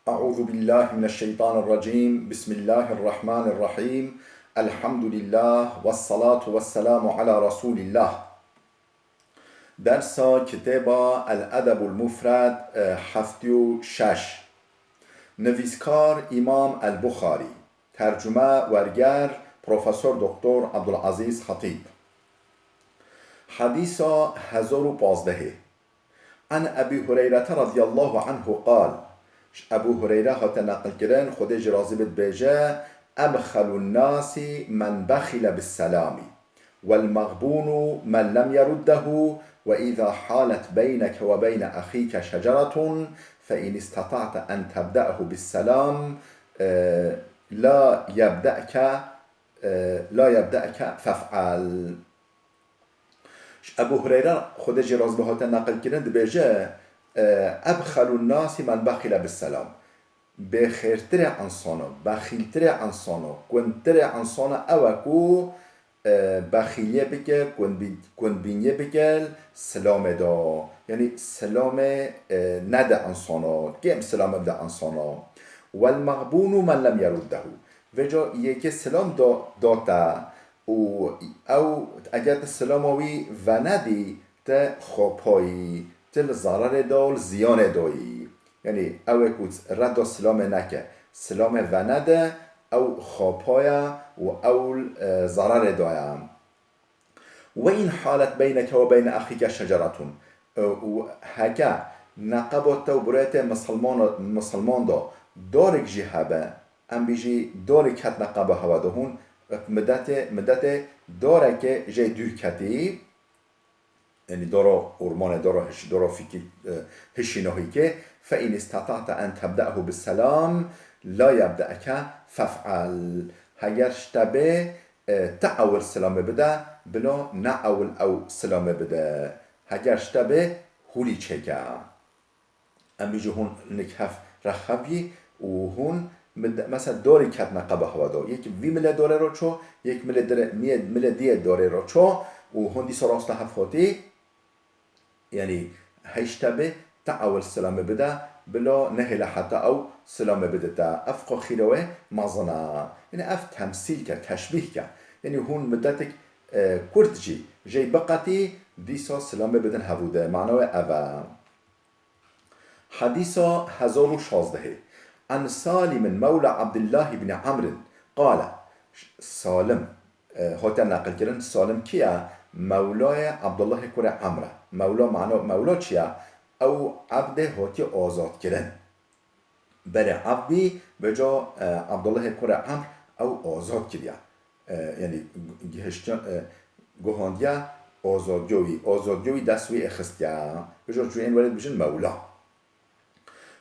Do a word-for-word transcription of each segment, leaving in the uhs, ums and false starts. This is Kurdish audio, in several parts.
أعوذ بالله من الشيطان الرجيم. بسم الله الرحمن الرحيم. الحمد لله والصلاة والسلام على رسول الله. Dersa kitêba El Edebul Mufred, e, heftê û şeş. Nivîskar Îmam El Buxarî. Tercume, werger, Profesor Doktor Abdulazîz Hatîb. Hedîsa hezar û pazdehê. An Ebî Hureyrete radiyallahu anhu qal, ji Ebû Hureyre hate neqilkirin, Xwedê jî razî bit, dibêje, Ebxelun nasi men bexîle bis selamî, wel mexbûnu men lem yeruddehu, ve îza halet beyneke ve beyne exîke şeceretun, fe in istata'te en tebde'hu bis selam, e, la yebde'ke, e, la yebde'ke fef'el. Ji Ebû Hureyre, Xwedê jî razî be, hate neqilkirin, dibêje, e, Ebxelun nasi men bexîle bis selam. Bêxêrtirê insano, bexîltirê insano, kundtirê insano ew e ku, e, bexîliyê bike, kundbî-, kundbîniyê bike, silamê da. Yanî silamê, e, nede insano, kêm silamê bide insano. Wel mexbûnu men lem yeruddehu. Vêca yekê silam da, da te, û ew, eger tu silama wî venedî, tu xapayî, tu li zererê de û li ziyanê de yî. Yanî ew ê ku redda silamê neke, silamê venede, ew xapa ye û ew, e, zererê de ye. Ve in halet beyneke ve beyne exîke şeceretun. E, û heke neqeba te û birayê te misilman, misilman de darek jî hebe, em bêjî darek ket neqeba hewa de, hûn midetê, midetê darekê jê dûr ketî, yanî dora ormanê, dora hiş-, dora fîkî, e, hişî nahîkê, fe in istata'te en tebde'hu bis selam, la yebde'ke fef'el. Heger ji te bê, e, te ewil silamê bide, bila ne ewil ew silamê bide. Heger ji te bê, hûlî çêke. Em bêjî hûn nik hev rex hev yî û hûn mid-, mesela dorî ketine qeba hewa do. Yek vî milê dorê ro ço, yek milê dire-, miyê-, milê diyê dorê ro ço û hûn dîsa rasta hev xotî, yanî heyşte bê te ewil silamê bide, bila nehêle heta ew silamê bide te. Ev xwe xîrewê mezin e. Yanî ev temsîl ke, teşbîh ke. Yanî hûn midetik, e, kurt jî jey biqetî, dîsa silamê bidin hevû de. Mano wê ev e. Hedîsa hezar û şazdehê. An Salimin mewla Abdullah ibn Amrin qale, Salim, e, hate neqilkirin, Salim kî ye? Mewlayê Abdullahê kurê Amr e. Mewla mano, mewla çi ye? Ew ebdê hatiye azadkirin. Berê ebd bî, vêca, e, Abdullahê kurê Amr ew azad kiriye. E, yanî gihiştin, e, guhandiya azadiya wî, azadiya wî dest wî êxistiye. Vêca ji wî ên werê dibêjin mewla.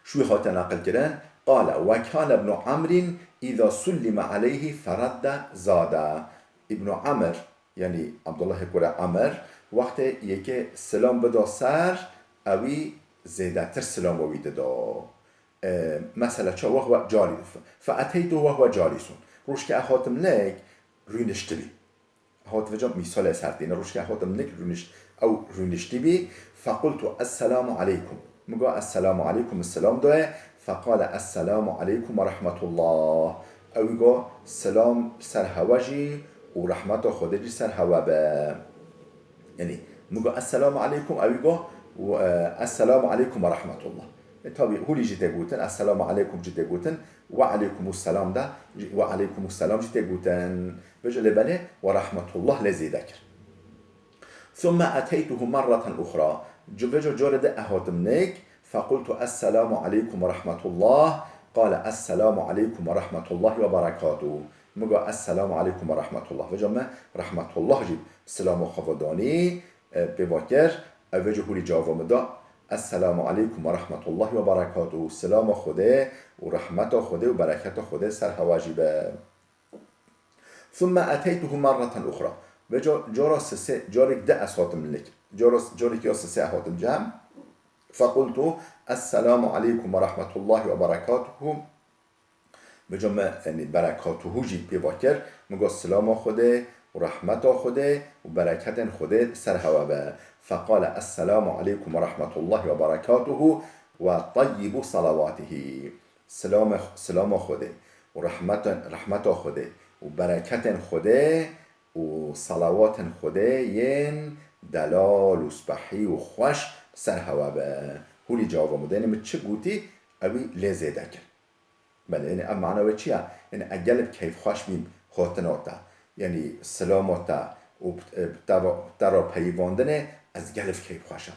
Ji wî hate neqilkirin, qale, "Ve kane ibnu Amrin îza sullime aleyhî feredde zade." Îbnu Amr, yanî Abdullahê kurê Amr, wextê yekê silam bida ser, ewî zêdetir silama wî dida. E, mesela ça, wehwe cali-, fe-, fe eteytu wehwe calisun. Rojke ez hatim nik, rûniştibî. Hat vêca mîsalê ser tîne. Rojke hatim nik rûniş-, ew rûniştî bî. Fequltu esselamu aleykum. Min got, "Esselamu aleykum", min selam daye. Feqale, "Esselamu aleykum ve rahmetullah." Ew got, "Selam ser hewe jî û rehmeta Xwedê jî ser hewe be." Yanî, min got, "Esselamu aleykum", ew got, "Esselamu aleykum ve rahmetullah." E, tabî, hûlî jî tê gotin, "Esselamu aleykum" jî tê gotin, "Ve aleykumus selam" de, "Ve aleykumus selam" jî tê gotin. Vêca lê belê "Ve rahmetullah" lê zêde kir. Thumme eteytuhu merreten uxra. Vêca carê di ez hatim nik, fequltu "Esselamu aleykum ve rahmetullah", qale "Esselamu aleykum ve rahmetullahi ve berekatuhu". Min got "Esselamu aleykum ve rahmetullah". Vêca min "rahmetullah" jî silama xwe ve danî, e, pê ve kir, ev vêca hûlî cava min da, "Esselamu aleykum ve rahmetullahi ve berekatuhu", silama Xwedê û rehmeta Xwedê û bereketa Xwedê ser hewa jî be. Thumme eteytuhu merreten uxra. Vêca cara sisê, carek di ez hatim nik. Cara, carek ya sisê ez hatim cem. Fequltu, "Esselamu aleykum ve rahmetullahi ve berekatuhu." Vêca me, yanî, berekatuhu jî pê ve kir. Min got, "Silama Xwedê û rehmeta Xwedê û bereketên Xwedê ser hewe be." Feqale, "Esselamu aleykum ve rahmetullahi ve berekatuhu ve tayyibu salavatihi." Silame, silama Xwedê û rehmeten, rehmeta Xwedê û bereketên Xwedê û salawatên Xwedê yên delal û spehî û xweş li ser hewe be. Hûlî cevaba min de, yanî min çi gotî, ewî lê zêde kir. Belê, yanî ev mana wê çi ya? Yanî ez gelek keyfxweş bîm hatina te. Yanî silama te û bi, bi te re, te re peyivandinê ez gelek keyfxweş im.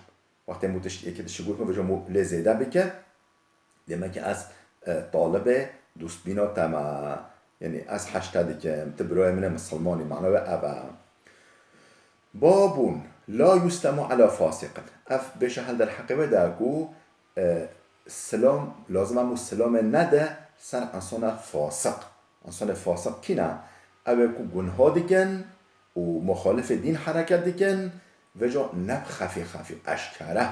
Wextê min tişt, yekê tiştî got min, vêca min lê zêde bike. Demek ki ez, e, talibê dostbîna te me. Yanî ez heşte dikim, tu birayê min e misilmanî, mana wê ev e. Babun la yuslemu ala fasiqin. Ev bêşe hel derheqê wê de ku, e, silam, lazim e ku silamê nede ser insana fasiq. Insana fasiq kî ne? Ew ê ku gunha dikin û muxalifê dîn hereket dikin, vêca ne bi xefî xefî, eşkere.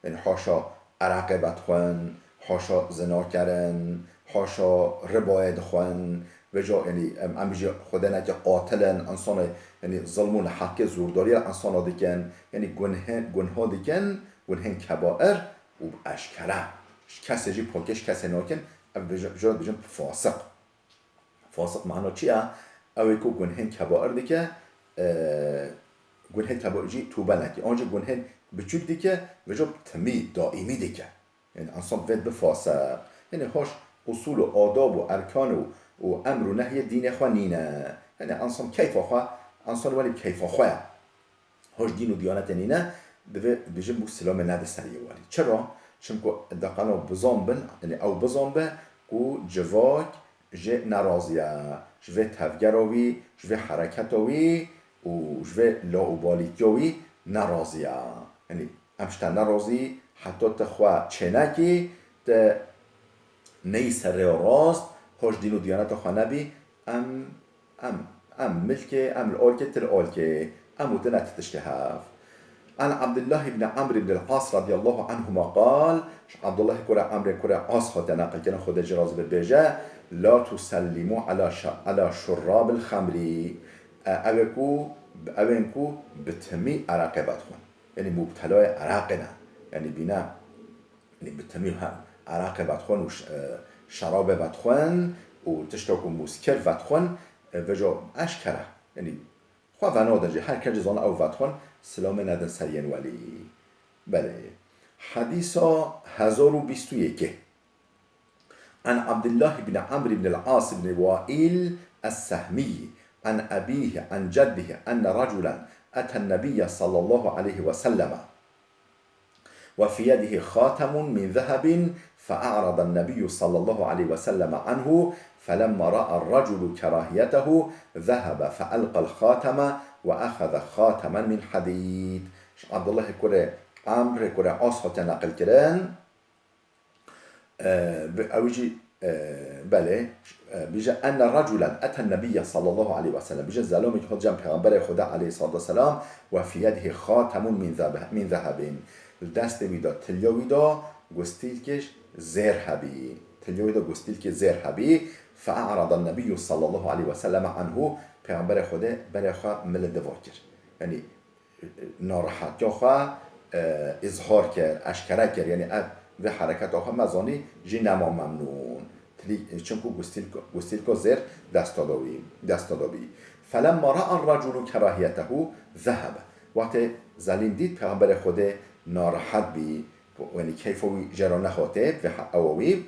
Yanî haşa ereqê vedixwin, haşa zinakirin, haşa ribayê dixwin. Vêca, yanî em, em jî Xwedê neke qatil in, insanê, yanî zilm û neheqiyê, zordariya insana dikin, yanî gunhên, gunha dikin, gunhên kebair û eşkere. Ji kesê jî pokê ji kesê nakin, ev vêca, vêca dibêjin fasiq. Fasiq mana çi ye? Ew ê ku gunhên kebair dike, e, gunhên kebair jî tûbe neke. An jî gunhên biçûk dike, vêca bi timî, daîmî dike. Yanî insan divê bifase. Yanî hoş, usûl û adab û erkan û, û emr û nehyê dînê xwe nîne. Yanî insan keyfa xwe, insan welî bi keyfa xwe ye. Hoş dîn û diyanetê nîne, divê bijim bû silamê nede ser yê welî. Çira? Çimku deqana bizan bin, yanî ew bizan be ku civak jê nerazî ye, ji vê tevgera wî, ji vê hereketa wî û ji vê laûbalîtiya wî nerazî ye. Yanî em ji te nerazî, heta tu xwe çênekî, tu neyî ser rêya rast, hoş dîn û diyaneta xwe nebî, em Em, em milkê, em li olkê, tu li olkê, em û tu ne ti tiştê hev. An Abdullah ibn Amr ibn al-As radiyallahu anhuma qal, ji Abdullah kurê Amrê kurê As hate neqilkirin, Xwedê jê razî be, dibêje, "La tusellimu ala şa-, ala şurrabil xemri." E, ew ê ku, ew ên ku bi timî ereqê vedixwin. Yanî mubtelayê ereqê ne. Yanî bîne Yanî bi temî he-, ereqê vedixwin û ş-, e, şerabê vedixwin û tişta ku muskir vedixwin, e, vêca eşkere. Yanî xwe venadin jî, her kes jî zane ew vedixwin, silamê nedin ser yên welî. Belê. Hedîsa hezar û bîst û yekê. An Abdullah ibn Amr ibn al-As ibn Wa'il es-Sehmî, an ebîhi, an ceddîhi, enne reculen eten nebiyye sallallahu aleyhi ve selleme. وفي يده خاتم من ذهب، فأعرض النبي صلى الله عليه وسلم عنه، فلما رأى الرجل كراهيته، ذهب فألقى الخاتم وأخذ خاتما من حديد. Ji Abdullah kurê Amr kurê As hate neqil kirin. E, bi-, ew jî, e, belê, e, bije, enne reculen eten nebiyye sallallahu aleyhi ve sellem. Bije, zelamekî hat cem Pêxemberê Xweda aleyhissalatu vesselam, ve fî yedihî xatemun min zebe-, min zehebin. Li destê wî de, tilya wî de gustîlkê zêr hebî. Tilya wî de gustîlkê zêr hebî. Fe a'rada nebiyyu sallallahu aleyhi ve sellem anhu. Pêxemberê Xwedê berê xwe milidiva kir. Yanî, narehatiya xwe, e, îzhar kir, eşkere kir. Yanî ev, vê hereketa xwe me zanî jî nema memnûn. Tilî-, çimku gustîlko, gustîlko zêr desta da wî, desta da bî. Felemma ra'a reculu kerahiyetehu zehebe. Wextê zelîm dît Pêxemberê Xwedê narehet bî, yanî keyfa wî jê re nexwatê, vê he-, ewa wî,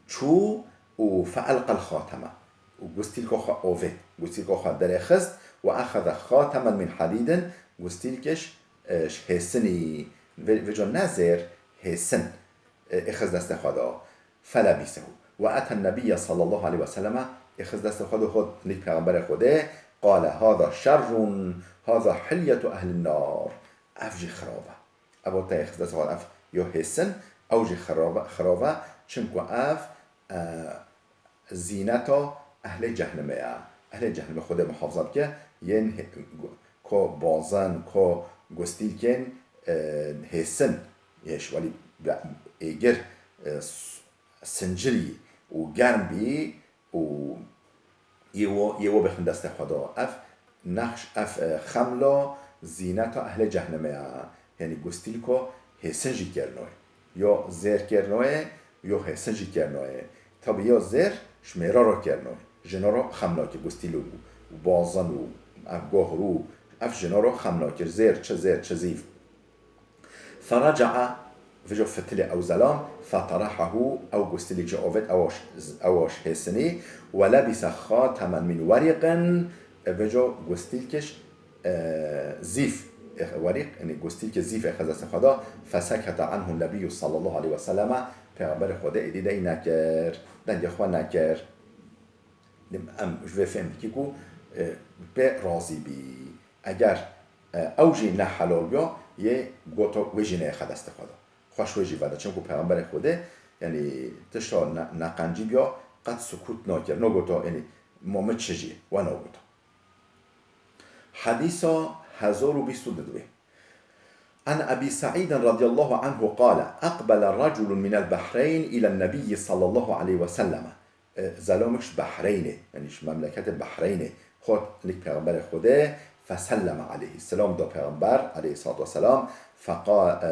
çû û feelqel xateme. Û gustîlka xwe avêt. Gustîlka xwe derêxist. Ve exeze xatemen min hadîdin. Gustîlkê ji, e, ji hêsinî. Vê, vêca ne zêr, hêsin. E, êxist destê xwe de. Felebisehu. Ve eten nebiyye sallallahu aleyhi ve selleme. Êxist destê xwe de hot nîk Pêxemberê Xwedê. Qale haza şerrun. Haza hilyetu ehlin nar. Ev jî xirab e. Ev o te xizde sewal ev yo hêsin, ew jî xirab e, xirab e, çimku ev, e, zîneta ehlê cehnimê ye. Ehlê cehnimê Xwedê muhafaza bike, yên hê-, ko bazin, ko gustîlkên, e, hêsin, yê ji welî be-, êgir, e, s-, sincilî û germ bî, û yê wo, yê wo bêxin destê xwe de. Ev nexş, ev, e, xemla zîneta ehlê cehnimê ye. Yanî gustîlko hêsin jî kêrnoyê. Yo zêr kêrnoyê, Yo hêsin jî kernaye. Tabî ya zêr ji mêra re kernaye. Jina re xem nakir, gustîl û, û bazin û ev gohr û ev jina re xem nakir. Zêr çi zêr çi zîv. Feraca'a, vêca fitilê ew zelam, feterehehu, ew gustîlek jî avêt, ew aş, ew aş hêsinî, we lebise xatemen min weriqin, vêca gustîlkiş e, zîf, e, werîq, yanî gustîlkê zîf êxist destê xwe da, fesekete anhu nebiyyû sallallahu aleyhi ve selleme, Pêxemberê Xwedê êdî dey nekir, dengê xwe nekir. Em ji vê fêm dikî ku, e, pê razî bî. Eger, e, ew jî ne helal biya, yê goto wê jî nêxe destê xwe da. Xweş wê jî veda. Çimku Pêxemberê Xwedê, yanî tişta ne-, neqencî biya, qet sukût nakir. Nagota, yanî ma min çi jî, we nagota. Hedîsa hezar û bîst û du. An Ebî Seîdin radiyallahu anhu qale, eqbele reculun minel Behreyn îlen Nebiyyi sallallahu aleyhi ve selleme. E, zelamik ji Behreynê, yanî ji memleketê Behreynê, hot lik Pêxemberê Xwedê, feselleme aleyhi, selam da Pêxember aleyhissalatu vesselam, feqa-, e,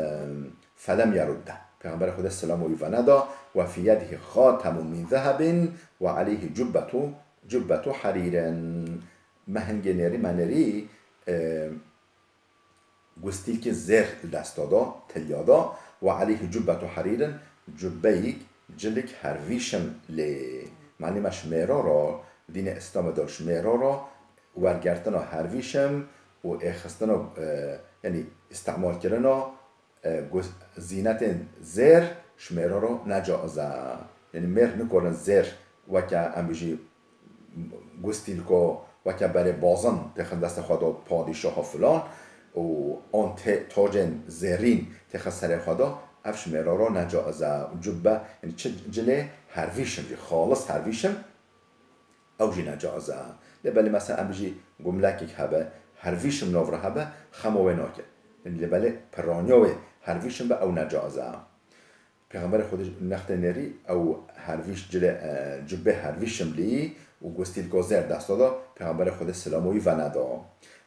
felem yerudde. Pêxemberê Xwedê selama wî veneda, ve fî yedihi xatemun min zehebin ve aleyhi cubbetu, cubbetu herîrin. Me hingê nêrî, me nêrî, e, gustîlkê zêr li desta da, tiliya da, ve aleyhi cubbetu herîrin, cubbeyek, cilik hervîşim lê. Malî me ji mêra re, dînê Îslamê de ji mêra re, wergertina hervîşim û êxistina, e, yanî îstimalkirina e, gu-, zînetên zêr ji mêra re necaiz e. Yanî mêr nikorin zêr weke em bijî gustîlko, weke berê bazin têxin destê xwe de padîşaha filan û an tê-, tacên zêrîn têxin serê xwe de, ev ji mêra re necaiz e. Cubbe, yanî çi cilê hervîşim jî, xalis hervîşim, ew jî necaiz e. Lê belê mesela em bijî gumlekek hebe, hervîşim nav re hebe, xema wê nake. Lê belê piraniya wê hervîşim be, ew necaiz e. Pêxemberê Xwedê nextê nêrî ew hervîş cilê, e, cubê hervîşim lî û gustîlko zêr desta da, Pêxemberê Xwedê silamo wî veneda.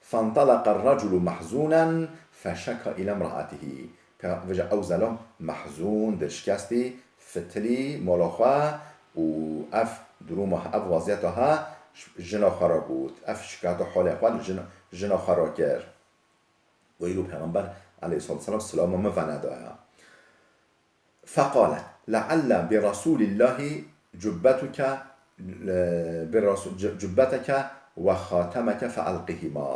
Fentalaqa reculu mehzûnen feşeka île imraetihî. Pê-, vêca ew zelam mehzûn, dilşikestî, fitilî mala xwe û ev durûma, ev weziyeta he jina xwe re got. Ev şikayeta holê xwe li jin-, jina xwe re kir. Û îro Pêxember aleyhissalatu vesselam silama min venedaya. Feqalet, le'elle bi Resulillahi cubbetuke, bi Resu-, cu-, cubbeteke ve xatemeke feelqihima.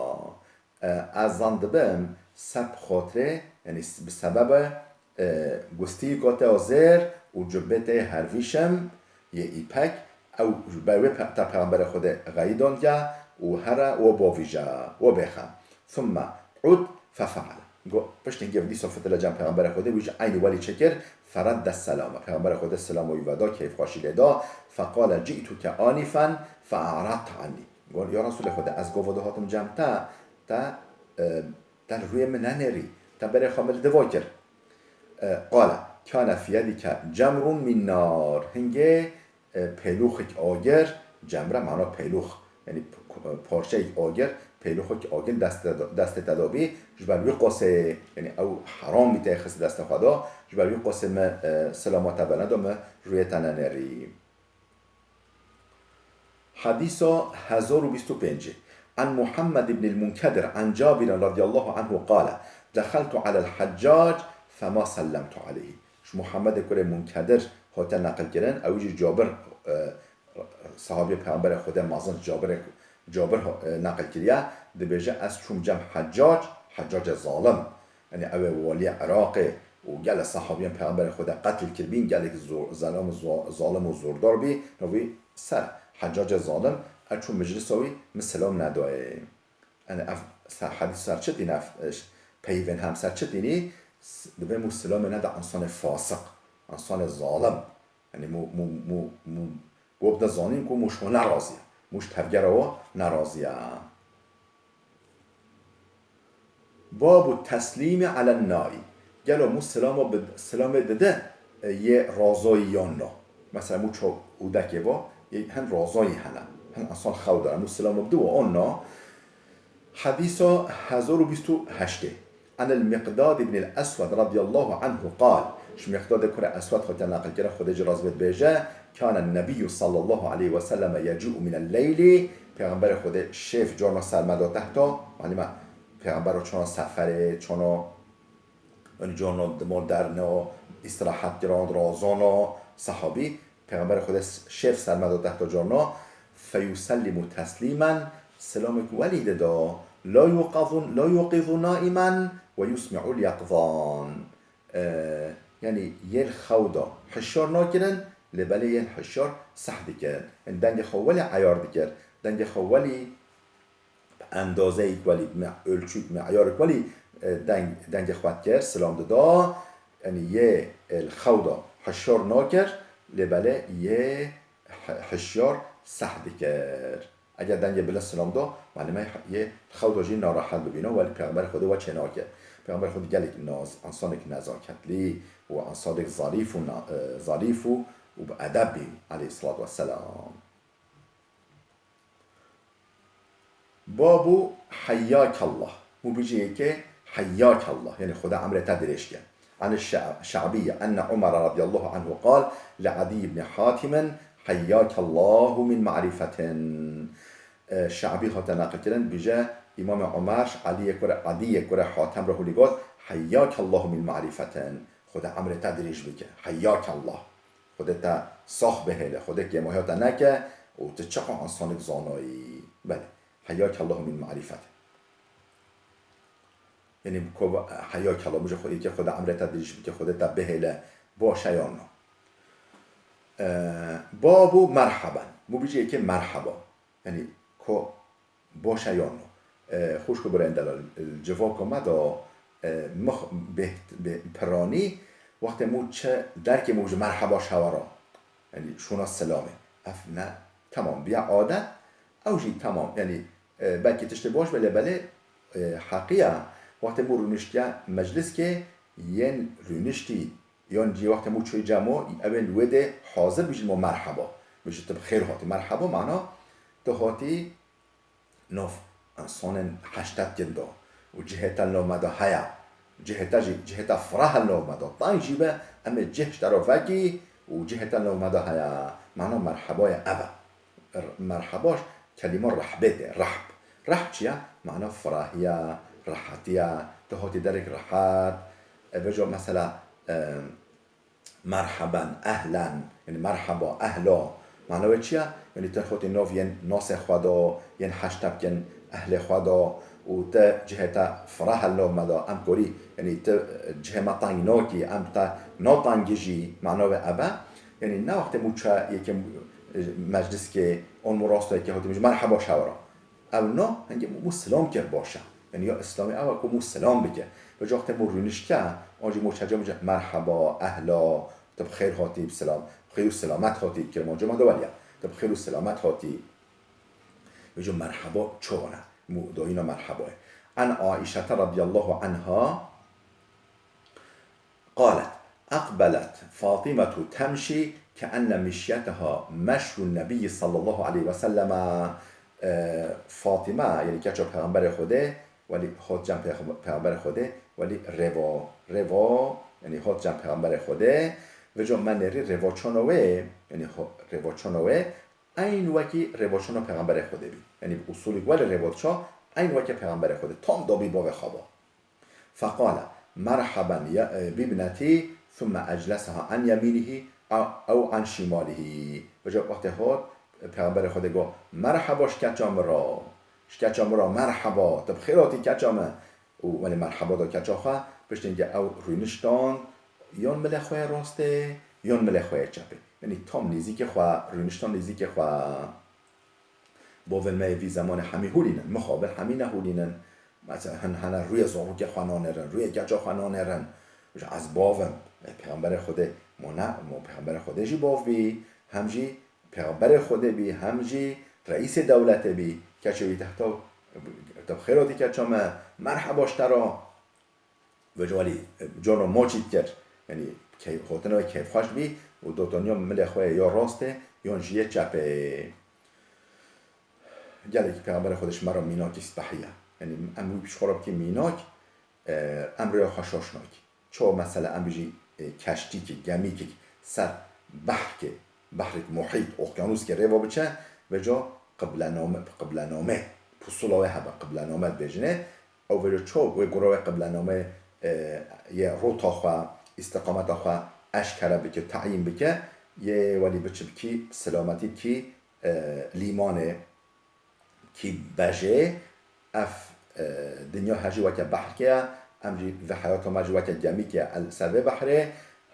E, ez zan dibim, seb xotirê, yanî s-, bi sebebe, e, gustîlka te ya zêr û cubbê te yê hervîşim yê îpek, ew ji ber wê pe-, te Pêxemberê Xwedê xeyî dandiye û here we bavîje, we bêxe. Thumme ud fefeale. Go, piştî hingê dîsa fitile cem Pêxemberê Xwedê, wî jî eynî welî çêkir, feredde selame. Pêxemberê Xwedê silamo wî veda, keyfxweşî lê da. Feqale, ci'tuke anifen fe'eradte anni. Got, ya Resulê Xwedê, ez gava dihatim cem te, te, e, te li rûyê min nenêrî, te berê xwe min li diva kir. E, qale, kane fî yedike cemrun min nar. Hingê, e, pêlûxek agir, cemre mana pêlûx, yanî p-, p-, parçeyek agir, pêlûxek agir destê, destê te de bî, ji ber wî qasê, yanî ew heram bî te xist destê xwe de, ji ber wî qasê me, e, silama te veneda, me rûyê te nenêrî. Hedîsa hezar û bîst û pêncî. An Muhammed ibn al-Munkedir an Cabir radiyallahu anhu qale, dexeltu alel Heccac fema sellemtu aleyhi. Ji Muhammedê kurê Munkedir hate neqil kirin, ew jî Cabir, e, sahabiyê Pêxemberê Xwedê mezin Cabirê, Cabir, e, neqil kiriye, dibêje, ez çûm cem Heccac, Heccacê zalim. Yanî ew ê waliyê Iraqê û gelek sehabiyên Pêxemberê Xwedê qetil kiribîn, gelek zo-, zelam û zo-, zalim û zordar bî, navî ser Heccacê zalim, ew çû meclisa wî, min silam nedayê. Yanî ev ser, hedîs ser çi tîne, ev, e, ş-, peyvên hem ser çi tînî, s-, dibê mû silamê neda însanê fasiq, însanê zalim. Yanî mû, mû, mû, mû, bo bide zanîn ku mû ji xwe nerazî ye. Mû ji tevgera we nerazî ye. Babu teslîmî elen nai. Gelo mû silama bid-, silamê dide, e, yê razayî yan na? Mesela mû ço-, ûdekê va, yê hin razayî hene. Hin însan xew dane. Mû silama bide û an na? Hedîsa hezar û bîst û heştê. Anil Miqdad ibn al-Eswed radiyallahu anhu qal, Ji Miqdadê kurê Eswed hatiye neqilkirin, Xwedê jê razî be, dibêje, Kâne Nebiyyu sallallahu aleyhi ve selleme yecû'u minel leylî, Pêxemberê Xwedê şêf carna ser me da tehta, malûm e, Pêxember çona seferê, çona, yanî carna dima derna, îstirahet kirin, razana, sehabî, Pêxemberê Xwedê şêf ser me da tehta carna, feyusellimu teslîmen, silamêk welî dida, la yuqazu-, la yuqizu naimen ve yusmi'ul yaqzan. E, yanî yên xew da hişyar nakirin, lê belê yên hişyar seh dikirin. Yanî dengê xwe welî eyar dikir, dengê xwe welî bi endazeyek welî, bi me-, ölçûyek, meyarek welî, e, deng, dengê xwe dikir, silam dida. Yanî yê, e, li xew da hişyar nakir, lê belê yê hi-, hişyar seh dikir. Eger dengê bilind silam da, malûm e yê xew da jî narehet bibîne, welî Pêxemberê Xwedê we çê nake. Pêxemberê Xwedê gelek naz, însanek nezaketlî û însanek zarîf û na-, e, zarîf û, û bi edeb bî, aleyhisselatu vesselam. Babu heyyakallah. Mû bijî yekê heyyakallah. Yanî Xweda emrê te dirêj ke. An Şe-, Şe'biyye enne Umar radiyallahu anhu qal li Adî ibn Hatimin heyyakallahu min ma'rifetin. E, Şe'bî hate neqilkirin, bije Îmamê Umar, Aliyê kurê, Adiyê kurê Hatem re hûlî got, heyyakallahu min ma'rifetin. Xweda emrê te dirêj bike. Heyyakallah. Xwedê te sax bihêle, Xwedê kêmahiya te neke û tu çiqa însanek zanayî. Belê. Heyyakallahu min ma'rifet. Yanî ko va-, heyyakallah, bije Xwedê ke Xweda emrê te dirêj bike, Xwedê te bihêle, baş e yan na. E, babu merhaben. Mû bijî yekê merhaba. Yanî ko baş e yan na. E, xwişk û birên delal, e, civaka me da, e, mix-, bêht-, bê-, piranî, wextê mû çi derkê mû ji merhaba şewa ra. Yanî şûna silamê. Ev ne, temam, biya adet. Ew jî temam. Yanî, e, belkî tiştê baş be, lê belê, e, heqiya, wextê mû rûniştiya mecliskê yên rûniştî, yan jî wextê mû çûyî cemo, ew ên wê dê hazir bijîn mo merhaba. Bijî tu bi xêr hatî. Merhaba mana tu hatî nav însanên heştet kin da û cihê te li nav me de heye. Cihê te jî, cihê te fireh li nav me de. Teng jî be, em ê cih ji te re vekî û cihê te li nav me de heye. Mana merhebayê ev e. R-, merheba ji kelîma rehbê tê. Rehb. Rehb çi ye? Mana firahiye, rehetî ye. Tu hatî derek rehet. E, vêca mesela, e, merheben, ehlen, yanî merheba, ehla. Mana wê çi ye? Yanî tu xwe tê nav yên nasê xwe de, yên heştepkin ehlê xwe de û tu cihê te fireh li nav me de, em korî, yanî tu cihê me teng nakî, em te natengijî, mana wê ev e. Yanî ne wextê mû çe yekê mecliskê on mû rasto yekê hatî bijî merheba şewra. Ew na, hingê mû silam kir baş e. Yanî ya Îslamê ew e ku mû silam bike. Vêca wextê mû rûniştiye, an jî mû çeca bije, merheba, ehla, tu bi xêr hatî, bi silam, bi xêr û silamet hatî, Kirmanca me de welî ye. Tu bi xêr û silamet hatî. Vêca merheba çawan e? Mû dayîna merheba ye. An Aîşete radiyallahu anha, قالت: أقبلت فاطمة تمشي كأن مشيتها مشي النبي صلى الله عليه وسلم. E, Fatîme, yanî keça Pêxemberê Xwedê, welî hot cem Pêxem-, Pêxemberê Xwedê, welî rêva, rêva, yanî hot cem Pêxemberê Xwedê, vêca me nêrî rêvaçona wê, yanî ho-, rêvaçona wê, eyn wekî rêvaçona Pêxemberê Xwedê bî. Yanî bi usulî welî rêva diça, eyn wekî Pêxemberê Xwedê, tam dabî bavê xwe ba. فقال: مرحبا يا، بابنتي، ثم أجلسها عن يمينه أو، أو عن شماله. Vêca wextê hot, Pêxemberê Xwedê got, merheba ji keça min re, ji keça min re merheba, tu bi xêr hatî keça min. Û welê merheba da keça xwe, piştî hingê ew rûniştan, yan milê xwe yê rastê, yan milê xwe yê çepê. Yanî tam nêzîkê xwe, rûniştan nêzîkê xwe. Bavên me yê vî zemanê hemî hûlînin, mixabin hemî nehûlînin. Mesela hin hene rûyê zarokê xwe nanêrin, rûyê keça xwe nanêrin. Ji ez bav im. E, Pêxemberê Xwedê, mo ne, mo Pêxemberê Xwedê jî bav bî, hem jî Pêxemberê Xwedê bî, hem jî reîsê dewletê bî. Keçê wî tehta, te bi xêr hatî keça me, merheba ji te re. Vêca welî, e, cano maçî dikir. Yanî keyf, hotine wê keyfxweş bî û dotoniya milê xwe yê ya rastê, yan jî yê çepê. Gelekî Pêxemberê Xwedê ji me re mînakî spehiye. Yanî em wî pişt xwe re bikî mînak, e, em rêya xwe şaş nakî. Çawa mesela em bijî, keştîkê, gemîkê ser behrkê, behrek muhît, okyanûskê rêva biçe, vêca qiblename, qiblename, pusula wê hebe, qiblename dibêjinê. Ew vêca çawa wê gura wê qiblename, e, yê rota xwe, îstiqameta xwe eşkere bike, teyîn bike, yê welî biçe bi kî, silametî bi kî, e, lîmanê, kî bejê, ev, e, dinya her jî weke behrkê ye, em jî vê heyata me jî weke gemîkê ye, el ser vê behrê,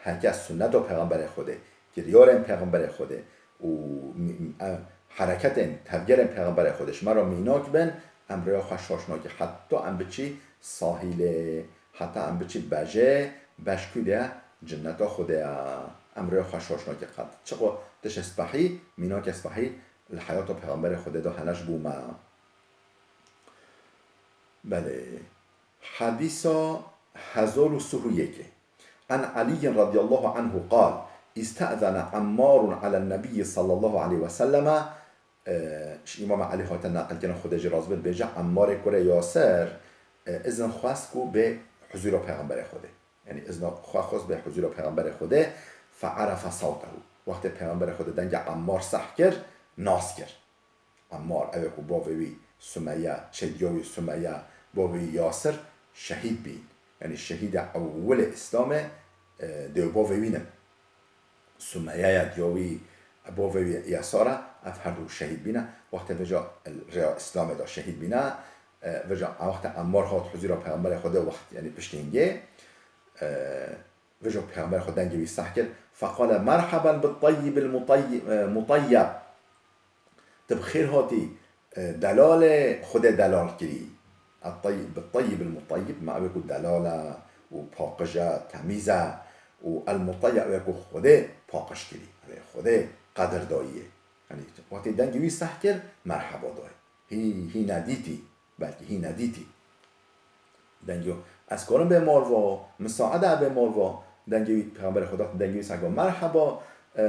heke sunneta Pêxemberê Xwedê, kiryarên Pêxemberê Xwedê û mi-, mi-, e, hereketên, tevgerên Pêxemberê Xwedê ji me re mînak bin, em rêya xwe şaş nakî, heta em biçî sahîlê, heta em biçî bejê, bej kû de ye, cinneta Xwedê ye, em rêya xwe şaş nakî qet. Çiqo tişê spehî, mînakê spehî, li heyata Pêxemberê Xwedê de hene ji bo me. Belê. Hedîsa hezar û sih û yekê. An Aliyyin radiyallahu anhu qal, İste'zene Ammarun alen Nebiyyi sallallahu aleyhi ve selleme, e, ji Îmam Elî hate neqilkirin, Xwedê jî razî bin, dibêje, Ammarê kurê Yasir, e, izin xwest ku bê huzûra Pêxemberê Xwedê. Yanî izna xwe xwest bê huzûra Pêxemberê Xwedê, fe'erefe sawtehu. Wextê Pêxemberê Xwedê dengê Ammar seh kir, nas kir. Ammar, ew ê ku bavê wî Sumeye, çêdiya wî Sumeye, bavê wî Yasir şehîd bîn. Yanî şehîda ewilê Îslamê, e, dê û bavê wî ne. Sumeye ya diya wî, bavê wî Yasar e, ev her du şehîd bîne. Wextê vêca rêya Îslamê de şehîd bîne. E, vêca wextê Ammar hat huzûra Pêxemberê Xwedê wext, yanî piştî hingê, e, vêca Pêxemberê Xwedê dengê wî seh kir. Feqale merheben bit-teyyibil muteyy-, e, muteyyeb. Tu bi xêr hatî, e, delalê Xwedê delal kirî. At-tayy-, bit-tayyibil mutayyibe, ma ew ê ku delal e û paqij e, temîz e û el-mutayyeb ew ê ku Xwedê paqij kirî. Ew ê Xwedê qedir dayî. Yanî, wextê dengê wî seh kir, merheba dayê. Hî, hî nedîtî, belkî hî nedîtî. Dengê wî, ez karim bê malva, misaade bê malva, dengê wî, Pêxemberê Xweda dengê wî seh kir, merheba, e,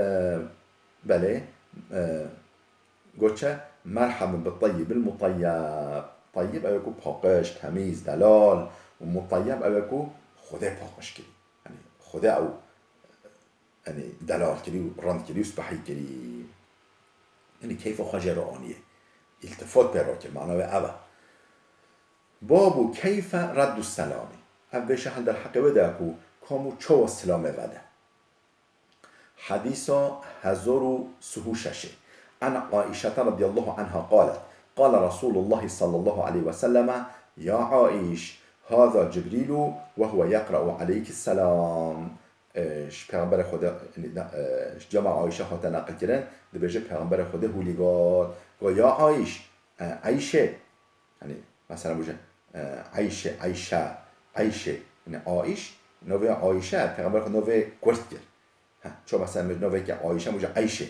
belê, e, got çi, merheben bi teyyibil mutayyeb. Teyyib ew ê ku paqij, temîz, delal û mutayyeb ew ê ku Xwedê paqij kirî. Yanî Xwedê ew, yanî delal kirî û rind kirî û spehî kirî. Yanî keyfa xwe jê re aniye. Îltifat pê re kir, mana wê ev e. Babu keyfe reddu selamî. Ev vêşa hil derheqê wê de ye ku ka û çawa silamê vede. Hedîsa hezar û sih û şeş. An Aîşete radiyallahu anha qalet, qale Resulullah sallallahu aleyhi ve selleme, ya Aîş, haza Cibrîlu ve huve yeqra'u aleyki selam. E, ji Pêxemberê Xwedê, e, ji cema Aîşe hate neqilkirin, dibêje Pêxemberê Xwedê hûlî got, got, ya Aîş, e, Eyşê, Yanî, mesela bûje, e, Eyşe, Eyşe, Eyşe. Yanî, Aîş, novê Aîşe, Pêxember xwe novê kurt kir. Ha, ço mesela min novê ke Aîşe, bûje Eyşe.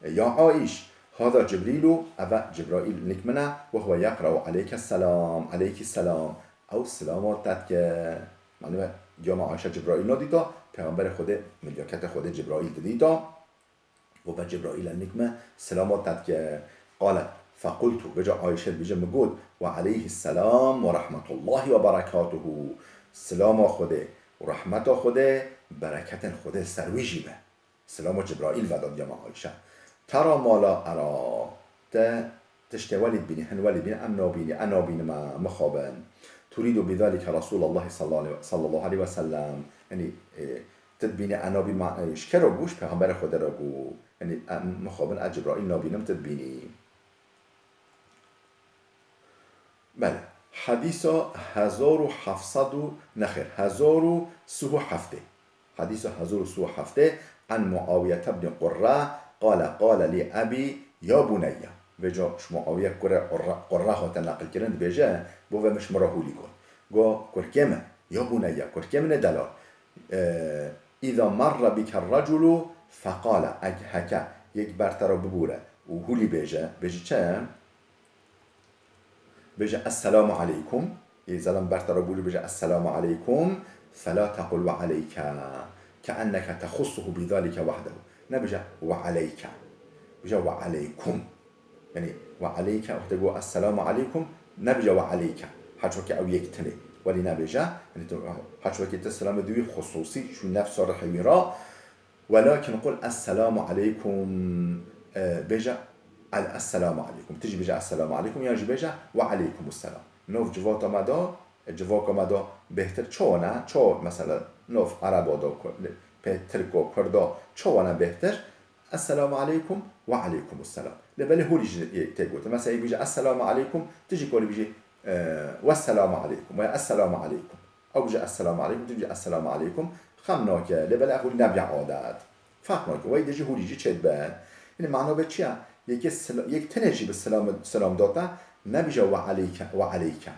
E, ya Aîş, hada Cibrîlu, eve Cibraîl nik min e, ve huve yeqra'u aleyke selam, aleyki selam. Ew silama te dike. Malum e, diyama Aîşe Cibraîl nadîta, Pêxemberê Xwedê, milyaketê Xwedê Cibraîl didîta. Û ve Cibraîl e nik me, silama te dike. Qalet, fequltu, vêca Ayşe dibêje, min got, ve aleyhis selam ve rahmetullahi ve berekatuhu. Silama Xwedê û rehmeta Xwedê, bereketên Xwedê ser wî jî be. Silama Cibraîl veda diyama Ayşe. Tera ma la era. Te tiştê welî dibînî, hin welî dibînî, em nabînî, e nabînim e, mixabin. Turîdu bidalike Resûlallahi sallallahu aleyhi ve sellem. Yanî, e, tu dibînî, e nabînim e, ji kê re bû, ji Pêxemberê Xwedê re bû. Yanî, em mixabin, e Cibraîl nabînim, tu dibînî. Belê. Hedîsa hezar û heft sed û, nexêr, hezar û sih û heftê. Hedîsa hezar û sih û heftê, an Muawiyete bni Qurra, qale, qale lî ebî, ya buneyye. Vêca ji Muawiye kurê Qurra, Qurra hate neqilkirin, dibêje, bo ve min ji min re hûlî got. Got, kurkê min, ya buneyye, kurkê min ê delal. E, îza merre bike reculu feqale, eg heke yek ber te re bibûre û hûlî bêje, bêje çi? Bêje, "Esselamu aleykum." Ê zelal ber te re bûre bêje, "Esselamu aleykum." Fela tequl "Ve aleyke." Keenneke texussuhu bidalike wahdehu. Nebêje, "Ve aleyke." Bêje, "Ve aleykum." Yanî, "Ve aleyke", wextê got, "Esselamu aleykum", nebêje, "Ve aleyke." Her ço ke ew yek tune. Welî nebêje, yanî tu, her çi wekî tu selamê dû wî xusûsî, ji wî nefsa rihê wî ra, welakin qul esselamu aleykum, e, bêje el-, esselamu aleykum. Tu jî bêje esselamu aleykum, yan jî bêje we aleykumusselam. Nov civata me da, civaka me da bêhtir çawa ne? Çawa mesela nov ereba da, ku-, pê tirka, kurda çawa ne bêhtir? Esselamu aleykum we aleykumusselam. Lê belê holî jî yê tê gotin. Mesela yê bêje esselamu aleykum, tu jî karî bêjî, e, wesselamu aleykum veya esselamu aleykum. Ew bêje esselamu aleykum, tu bêjî esselamu aleykum. Xem nake. Lê belê ev holî nebiya adet. Ferq nake. Wey de jî holî jî çêdibe. Yanî mana be çi ya? Yekê sila-, yek tenê jî bi selam, selam date, nebêje we aleyke, we aleyke.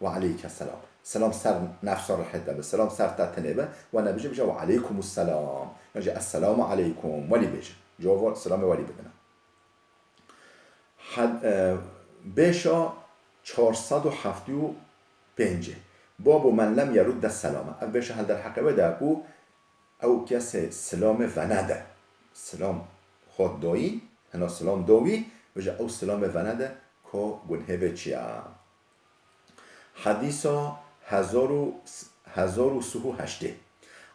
Ve aleyke selam. Selam ser nefsa rihê te be. Selam ser te tenê be. Ve nebêje, bêje ve aleykumusselam. Yan jî esselamu aleykum. Welî bêje. Cevaba selamê welî bidine. Had-, e, bêşa çar sed û heftê û pêncê. Babu men lem yerudde selame. Ev bêşa hel derheqê wê de ku ew kesê silamê venede. Silam xwe dayî, hina silam dawî, bêje ew silamê venede, ka gunhê vê çi ya? Hedîsa hezar û, hezar û sih û heştê.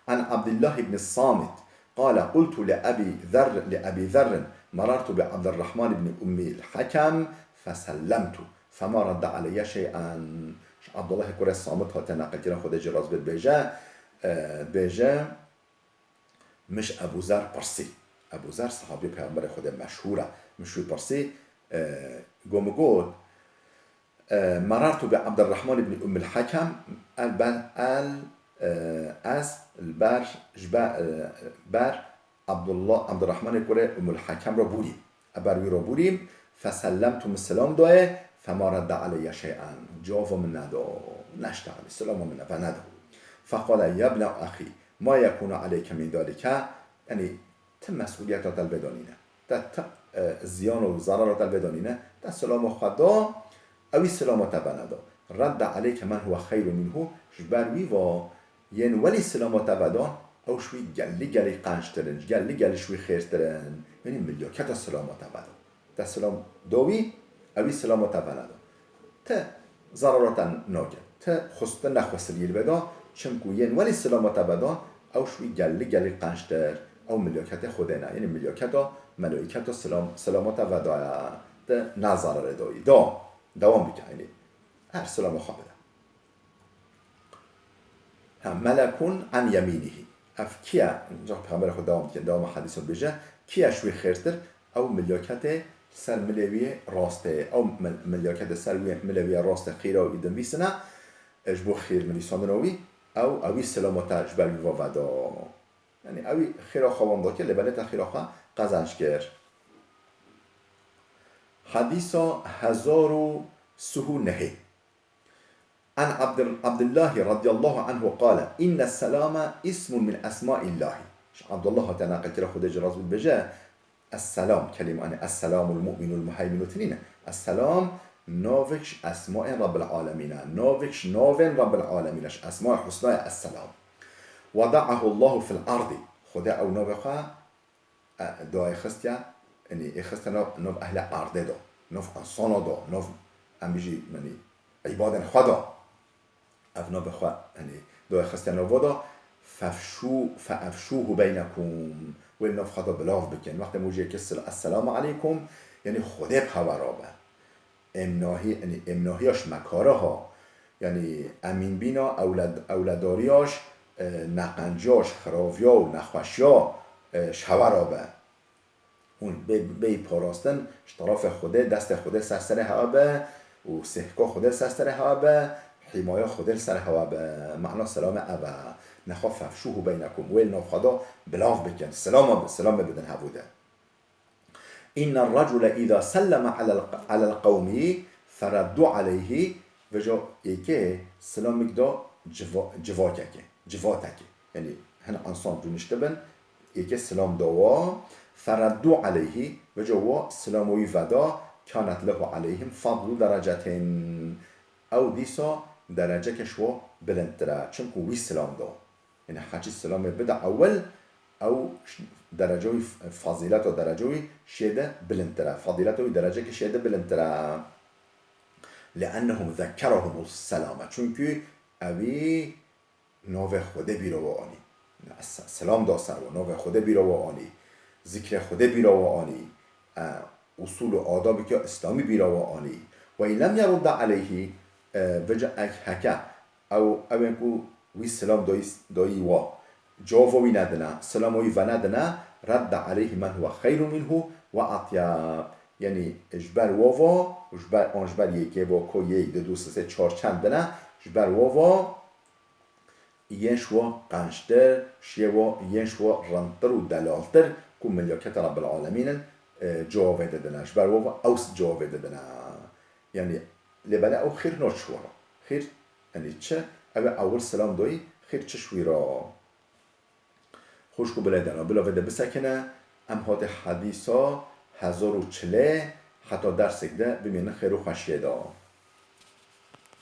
An Abdullah ibn Samit, qale, qultu li Ebî Zerr, li Ebî Zerrin, merartu bi Abdurrahman ibn Ummil Hakem, fesellemtu, fema radde aleyye şey'en. Ji Abdullahê kurê Samit hate neqilkirin, Xwedê jê razî be, dibêje, e, dibêje, Min ji Ebû Zer pirsî. Ebû Zer, sehabî Peyxemberê Xwedê meşhûr e. Min ji wî pirsî, e, got, min got, e, merartu bi Abdurrahman ibn Ummil Hakem, el ber, el, e, ez li ber, ji ber, e, ber Abdullah, Abdurrahmanê kurê Ummul Hakem re bûrî. E ber wî re bûrî, fesellemtu, min selam dayê, fema redde aleyye şey'en. Cevaba min neda, neşteqlî, selama min veneda. Feqale, ya bne axî, ma yekûnu aleyke min dalike, yanî ti mesûliyeta te li vê de nîne. Te ti, e, ziyan û zerara te li vê de nîne. Te selama xwe da, ewî selama te veneda. Redde aleyke men huwe xeyrun minhu, ji ber wî va yên welî selama te vedan, ew ji wî gelî gelî qenctir in, gelî gelî ji wî xêrtir in. Yanî milyaketa selama te vedan. Te selam da wî, ewî selama te veneda. Ti zerara te nake. Ti xwestin nexwesirî li vê de, çimku yên welî selama te vedan, ew ji wî gelî gelî qenctir, ew milyaketê Xwedê ne. Yanî milyaketa melaîketa selam, selama te vedaya. Ti ne zerarê dayî. Da, dewam bike, yanî her selama xwe bide. Ha, melekun an yemînihî. Ev kî ye? Înca Peyxemberê Xwedê dewam dike, dewama hedîsa dibêje, kî ye ji wî xêrtir? Ew milyaketê ser milê wî yê rastê. Ew mil-, milyaketê ser wî, milê wî yê rastê xîra wî dinivîsine, e, ji bo xêr nivîsandina wî, ew, ewî selama te ji ber wî va veda. Yanî ewî xêra xwe wan dakir, lê belê te xêra xwe qezenc kir. Hedîsa hezar û sih û nehê. An Abdul-, Abdullahi radiyallahu anhu qale, inne selame ismun min esmaillahi. Ji Abdullah hate neqilkira, Xwedê jê razî be, dibêje, Esselam, kelîme, yanî Esselamul Mu'minul Muheyminu tinîne. Esselam, navek ji esmaên Rabbil Alemîn e. Navek ji navên Rabbil Alemîn e. Ji esmaê husna ye Esselam. Wada'ahu Allahu fil ardi. Xwedê ew navê xwe, e, dayê xistiye, yanî ê xistiye nav, nav ehlê erdê de. Nav insana de. Nav, em bijî, yanî, îbadên xwe de. Ev navê xwe, yanî, dayê xistiye nava de, fefşû-, feefşûhu beynekum. Wê li nav xwe de bilav bikin. Wextê mûciyekê sil-, Esselamu aleykum, yanî Xwedê bi hewe re be. Êmnahî, yanî êmnahiya ji me kare ha. Yanî emînbîna ewled-, ewledariya ji, e, neqenciya, ji xiraviya û nexweşiya, e, ji hewe re be. Hûn bê, bêyî parastin ji terefê Xwedê, destê Xwedê ser serê hewa be û sêhka Xwedê ser serê hewa be, hîmaya Xwedê li ser hewa be. Mana selamê ev e. Nexwe fefşûhu beynekum. Wê li nav xwe de bilav bikin. Selama, selamê bidin hevû de. Inne recule îza selleme alel, alel qewmî fereddu aleyhî. Vêca yekê selamik da civa-, civakekê, civateke. Yanî hin insan rûniştibin, yekê selam da wa, fereddu aleyhî, vêca wa selama wî veda, kânet lehu aleyhim fadlu derecetin. Ew dîsa dereceke ji wa bilindtir e, çimku wî selam da. Yanî hecî selamê bide ewil, ew ş-, derece wî, f-, fazîleta derece wî şêde bilindtir e. Fadîleta wî dereceke şêde bilindtir e. Li'ennehum zekkerahum selame. Çunkî ewî navê Xwedê bîra we anî. Se-, selam da ser we, navê Xwedê bîra we anî. Zikrê Xwedê bîra we anî. E, usul û adabeke îslamî bîra we anî. Ve in lem yerudde aleyhî, e, veca ek heke, ew, ewên ku wî selam dayî, dayî wa, cevaba wî nedine, selama wî venedine, redde aleyhî men huve xeyrun minhu ve atyab. Yanî ji ber wa va, ji ber, an ji ber yekê va, ko yek, du, du, sê, sê, çar çend dine, ji ber wa va, yên ji wa qençtir, şiyê wa, yên ji wa rindtir û delaltir ku milyaketa Rabbil Alemîn in, e, cevabê didine. Ji ber wa va ew s-, cevabê didine. Yanî, lê belê ew xêr naçi wara. Xêr, yanî çi? Ew ê ewil selam doyî, xêr çi ji wî ra? Xwişk û birayê dana, bila vê de bisekine, em hatê hedîsa hezar û çilê, heta dersek de bimînin xêr û xweşiyê de.